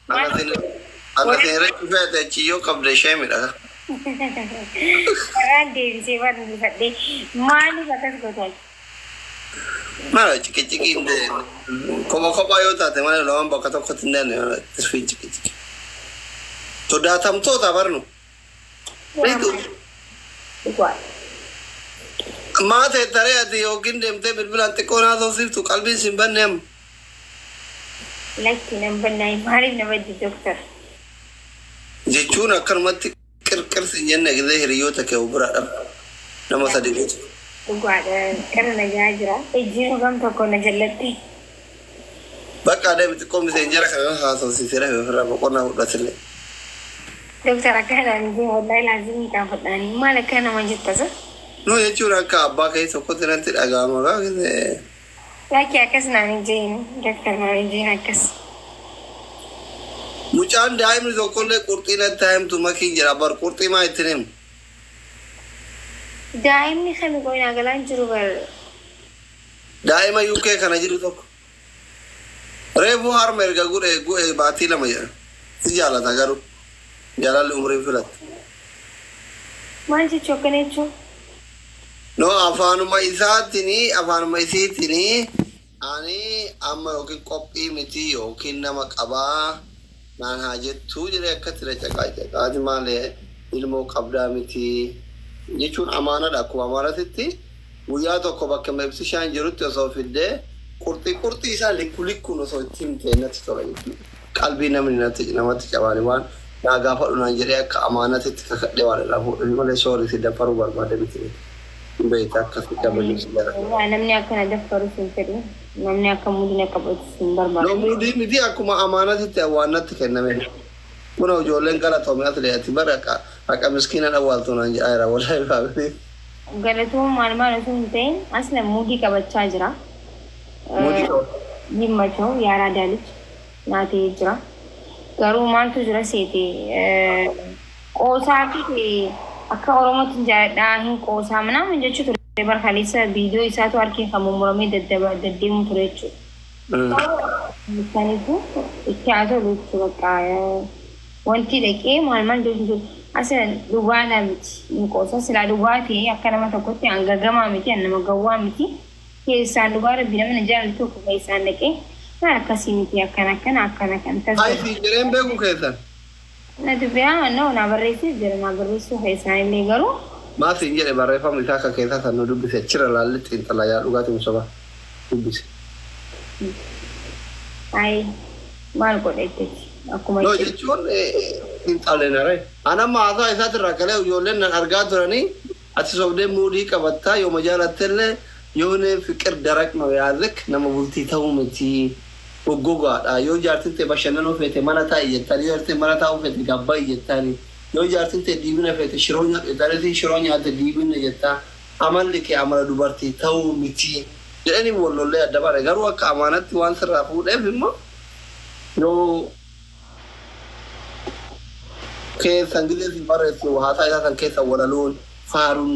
Anatiin reefu feete achi yoo qabde ishee midha. Karaan deebisee barreeffadhee maaliif akkas gootan? Maal ciqiciqiin kopha kophaa yoo taate malee lamaan bakka tokkotti hin deemne tirfiin ciqiciqi. Sodaatamtoota barnu. Maa ta'e taree ati yookiin deemtee bilbilaan xiqqoo naa toosiiftu qalbiin sin banne amma. Lakki nan bannaayi maaliif nama jibbi doktar? Jechuun akkanumatti qirqirsi hin jenne gisee hiriyoota kee biraa dhabdu nama sadi goota. Dhugaadha qara nagaa jira. Ejjiin hogam tokko na jallatti. Bakka adeemi xiqqoo miseenjera kana haasofsiisee rafe ofirraa boqonnaa fudhatillee. Doktar akkana naan jee wallahi laazimii gaafadhaani maal akka nama jettasa? No jechuun akka abbaa kee tokkotti natti dhaga'ama gaa gisee. Lakki akkas naan hin jeen doktar naan hin jeen akkas. Mucaan daa'imni tokkollee qurxii natti haa himtu makiin jira bar qurxii maa ittiin himtu. Daa'imni kami qoyinaa galaan jiru bar. Daa'ima UK kana jiru tokko. Reefuu harma erga godhe gu'e baatii lama jedha. Si jaalata garuu. Jaalalli umriin filatte. Maal jechuu akkana jechuun? No afaanuma isaatiin afaanuma isiitiin ani amma yookiin qophii miti yookiin nama qabaa naan haa jettuu jedhee akkatti na caqaa caqaati maalee ilmoo qabdaa miti jechuun amaanadha akkuma amaanatitti guyyaa tokko bakka ibsishaan jirutti osoo fiddee qurxii qurxii isaa likku likkuun osoo itti himtee natti tola jechuudha. Qalbii namni natti namatti cabaani waan naa gaafadhu naan jedhee akka amaanatitti kakadhee waan irraa fuudhu malee soorii si dafaruu barbaade miti. Beektaa akkasii kabajuu si jala. Namni akkana daffaru hin fedhu. Namni akka muudina qabatu hin barbaadu. No muudii miti akkuma amaanatitti waan natti kenname. Kun ijoolleen galatoome asli ati bara haqa miskiina dhawwaaltu naan jedhaa jira wallahi faamilii. Galatoon maal maal osoo hin ta'in asla muudii qabachaa jira. Muudii qabata. Yimmachoo yaaraa daalichi naa ta'ee jira. Garuu maaltu jira seete qoosaa fi akka Oromootti hin jaalladhaa hin qoosaa minaamin jechuu ture bar kaleessa viidiyoo isaatu harkee kan mummuramee deddeemu ture jechuudha. Saniifuu itti haa tolu jechuudha bakka wanti dhaqee maal maal jedhu jiru. Asa dhugaadhaa miti hin qoosa silaa dhugaa ta'e akka nama tokkotti an gagamaa miti an nama gawwaa miti keessaan dhugaa rabbi nama na jaalatu tokko keessaan dhaqee maal akkasii miti akkana akkana akkana kan Hayi tasgabbii. siin jedheen beeku keessan. Na dubbiyaa no na barreessee jira na barreessuu keessaan illee garuu Maa siin jedhe barreeffamni isaa akka keessaa san nu dubbise achirra laalli xiinxalaa yaa dhugaatiin soba dubbise. Ayi maal godha jetti akkuma No jechuun xiinxalee ree. An amma haasaa isaatirraa kalee ijoolleen nan argaa turanii ati sobdee muudii qabattaa yooma jaalattellee yoone fiqir daraq ነው ያዝክ nama bultii ta'uu miti goggogaadha yoo jaartiin ta'e bashannanuu feete mana taa'i jettani yoo jaartiin mana taa'uu feete gabba'i jettani yoo jaartiin ta'e diibina feete shiroo nyaadhu jettani shiroo nyaatte diibina jettaa amalli kee amala dubartii ta'uu miti jedhanii wallollee adda baane garuu akka amaanatti waan sirraa fuudheef immoo yoo keessan gisee si barreessu haasaa isaa san keessa walaluun faaruun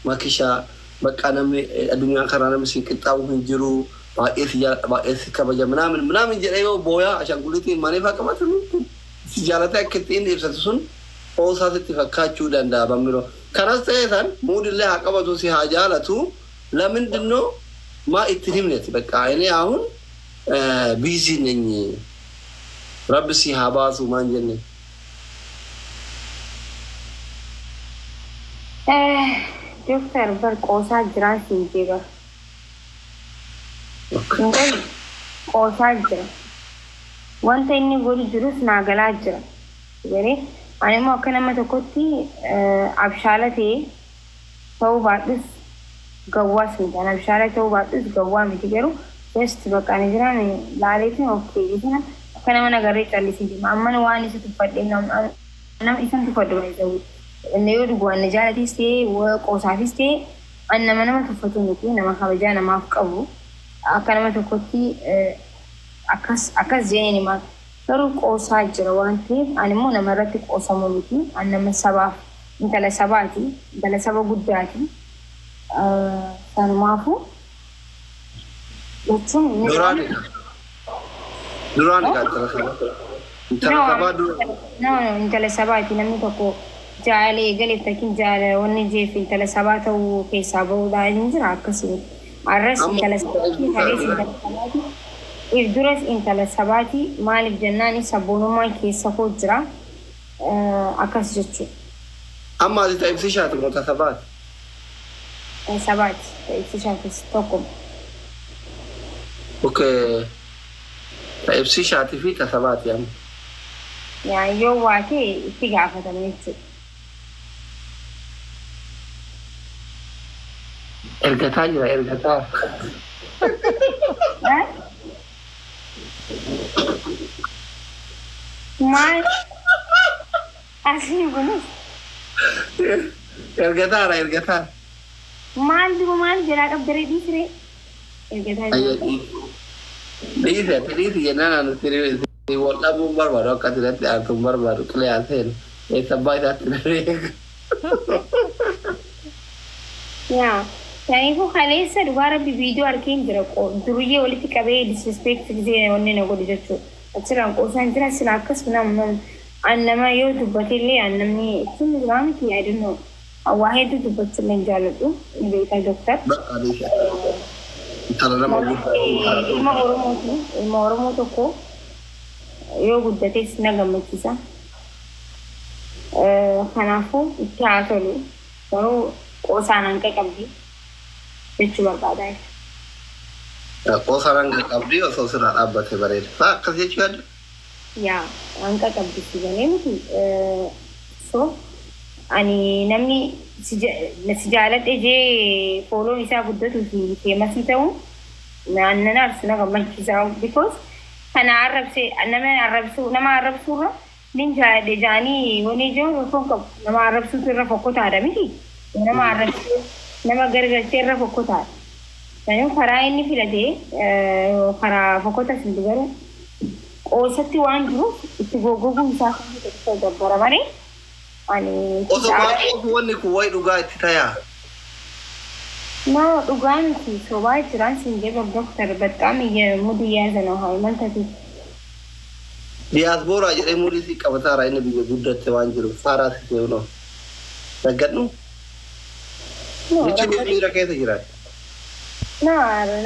makishaa bakka namni addunyaan karaa namni si qixxaawu hin jiru baay'ee si jaalladha baay'ee si kabaja minaamin minaamin jedhee yoo booyaa ashaangulliitiin maniif akka matu si jaalatee akka itti inni ibsatu sun qoosaa sitti fakkaachuu danda'a bammiloo. Kanas ta'ee san muudillee haa qabatu si haa jaalatu lamindinoo maa itti himneti bakka inni አሁን ቢዚ ነኝ rabbi si haa baasu maan jenne. Doktar bar qoosaa jiraan siin jee bar. Hin galu qoosaa jira. Wanta inni godhu jirus naa galaa jira. Garee ani immoo akka nama tokkotti abshaala ta'e ta'uu baadhus gawwaas miti. Ani abshaala ta'uu baadhus gawwaa miti garuu just bakka ani jiraan laaleetiin okay jechuun akka nama nagarree callisee deema. Amma waan isa tuffadhee nama isan tuffadhu baay'ee Inni yoo dhugu na jaalatis ta'e qoosaafis ta'e an nama nama tuffatu miti nama kabajaa namaaf qabu akka nama tokkotti akkas akkas jedheen himaa garuu qoosaa jira waan ta'eef ani immoo nama irratti qoosamu miti an nama sabaaf intala sabaati intala saba guddaati sanumaafuu jechuun Duraani Duraan egaa intala sabaa. Intala sabaa dura. No, no, intala sabaati. Namni tokko jaalala eegaleef takkin jaalala wanni jeef intala sabaa ta'uu keessaa bahuudhaan hin jira akkasii. Arras Amma intala sabaati, kalees intala sabaati. If duras intala sabaati. Maaliif jennaan sabboonummaan keessa koo jira. Akkas jechuudha. Amma ati ta ibsishaati moo ta sabaati? Sabaati. Ibsishaatis tokkuma. Okay. Ta ibsishaatii fi ta sabaati amma. Yaa yoo waa ta'e itti gaafatama jechuudha. Ergataa jira ergataa. Eh? Maal? Asiin kunis Ergataadha ergataa. Maal dura maal jalaa qabdaree dhiisiree? Ergataa jira. Dhiisi ati dhiisi jennaan ani sirrii wal dhabuun barbaadu akka asirratti aartuun barbaadu qilee haa seenu. Eessa abbaa isaatti na beeku. Yaa. Kanaafuu kaleessa dhugaa rabbi viidiyoo arkeen jira duruyyee walitti qabee disrespect gisee wanni na godhu jechuudha. Achirraan qoosaan jira sila akkas nama an nama yoo dubbatellee an namni ittiin dhugaa miti, I don't know. Waa hedduu dubbachuu hin jaalladhu ni beekaa doktar. Bakka dhiisi. Intala nama guddaa. Ilma Oromooti. Ilma Oromoo tokko yoo guddates na gammachiisa. Kanaafuu itti haa tolu. Garuu qoosaan hanqa qabdi jechuu barbaada. Qoosaan hanga qabdi osoo sirraa dhaabbate bareeda. Faa akkas jechuu yaadda? Yaa, hanqa qabdi si galee miti. So ani namni si jaaladhe jee fooloon isaa guddatuu fi famous ta'u nan aarsu na gammachiisa because kana arrabsee nama arrabsuu nama arrabsuurra nin jaaladhe jaanii wani jiru osoo hin qabu nama arrabsuutu irra fokkotaadha miti, nama arrabsuu nama gargalchee irra fokkotaadha. Kanaaf karaa inni filate karaa fokkotas miti, garuu qoosatti waan jiruuf itti goggoguun isaa kan tokko gabbara malee ani Osoo waan qoosu wanni kun wayi dhugaa itti tayaa. No, dhugaa miti, sobaa jiraan siin jedhu doktar በጣም ሙድ እየያዘ ነው ሃይማኖት። Diyaaspooraa jedhee muudii si qabataara inni biyya guddatte waan jiruuf faaraa si ta'u no. Daggadhu. Jechuun miira keessa jiraata. Na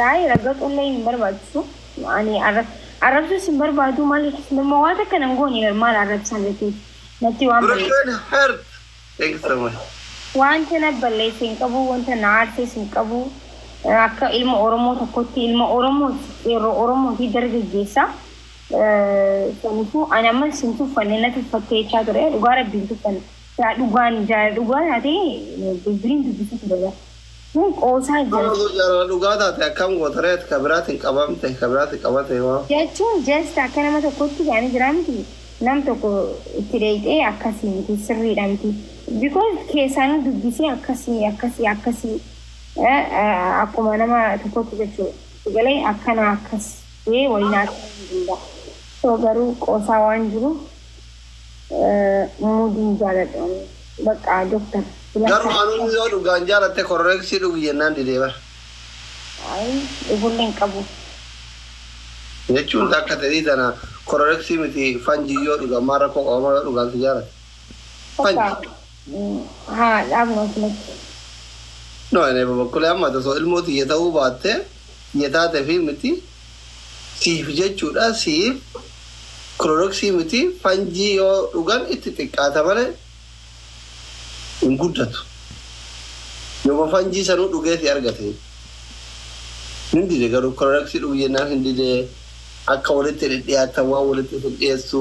raayii raggaxullee hin barbaachisu. Ani arrabsuus hin barbaadu, maaliif nama waan takka nan goone maal arrabsan jechuun natti waan balleesse. Broken heart. Thank you so much. Wanta na balleesse hin qabu, wanta na aarses hin qabu. Akka ilma Oromoo tokkotti, ilma Oromooti, yeroo Oromooti dargaggeessa. Saniifuu ani amma sin tuffanne, na tuffattee jechaa ture, dhugaa rabbiin tuffanne. Yaa dhugaan jaalala dhugaa taatee bilbiliin dubbisu ture. Kun qoosaa jira. Osoo jaalala dhugaa taate akkam gootareet ka biraatiin qabamte ka biraatiin qabate waa. Jechuun just akka nama tokkotti yaani jira miti. Nam tokko itti dheeyxee akkasii miti, sirriidha miti. Because keessaanuu dubbisee akkasii akkasii akkasii akkuma nama tokkotti jechuudha. Galee akkana akkas jee waliin haasa'uu hin danda'a. So garuu qoosaa waan jiru muudiin jaaladha. Bakka doktar. Garuu anuun yoo dhugaan jaalatte korreeksii dhugi jennaan didee bara. Ayi, dhugullee hin qabu. Jechuun takka ta'ii tana korreeksii miti, fanjii yoo dhugan maal rakkoo qaba yoo dhugaan si jaalatte? Bakka haa dhaabnu asumatti. No, inni babakkulee amma osoo ilmoo xiyya ta'uu baatte xiyya taate fi miti siif jechuudha, siif korreeksii miti, fanjii yoo dhugan itti xiqqaata malee hin guddatu. Yooma fanjii sanuu dhugee si argate. Hin dide, garuu korreeksii dhugi jennaan hin dide. Akka walitti dhidhiyaatan waan walitti isin dhiyeessu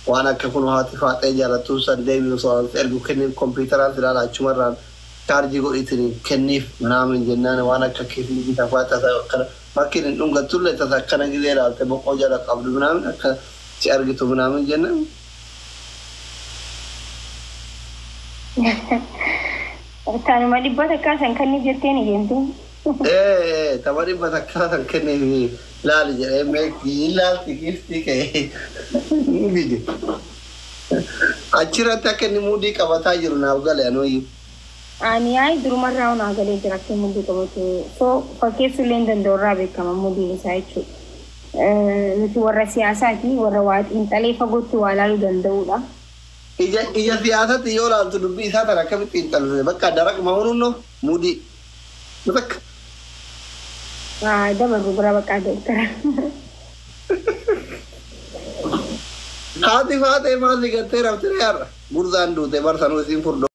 waan akka kun haati faaxee jaalattuu san deebi'u osoo ergu kenniif, kompiitaraan ilaala achumarraan chaarjii godhiitiin kenniif minaamin jennaan waan akka keefii tafaa tasa akkana bakki hin dhungattullee tasa akkana gizee ilaalte boqoo jala qabdu minaamin akka si argitu minaamin jennaan. Kanuma 100 san kan jetteen ijeemte. Ee, tapha 100 san kenniif laali jedhee meetii ilaalti giftii ka'ee bide. Achirratti akka inni muudii qabataa jiru naaf gale anuyyuu. Ani yaa'ii durumarraa onaa galee jira akka muudii qabatu. So fakkeessuu illee hin danda'u irraa beekama muudiin isaa jechuudha. Nuti warra siyaasaati, warra waa xiinxalee fagootti waa ilaaluu danda'udha. Ija siyaasatti yoo ilaaltu dubbii isaa tana akkamitti xiinxalte bakka daraquma hununno mudii. Bakka. Dabarru bira bakka dooktara. Haati faatee maal si gattee raftee har'a gurzaan duute barsanuu isiin furdoo.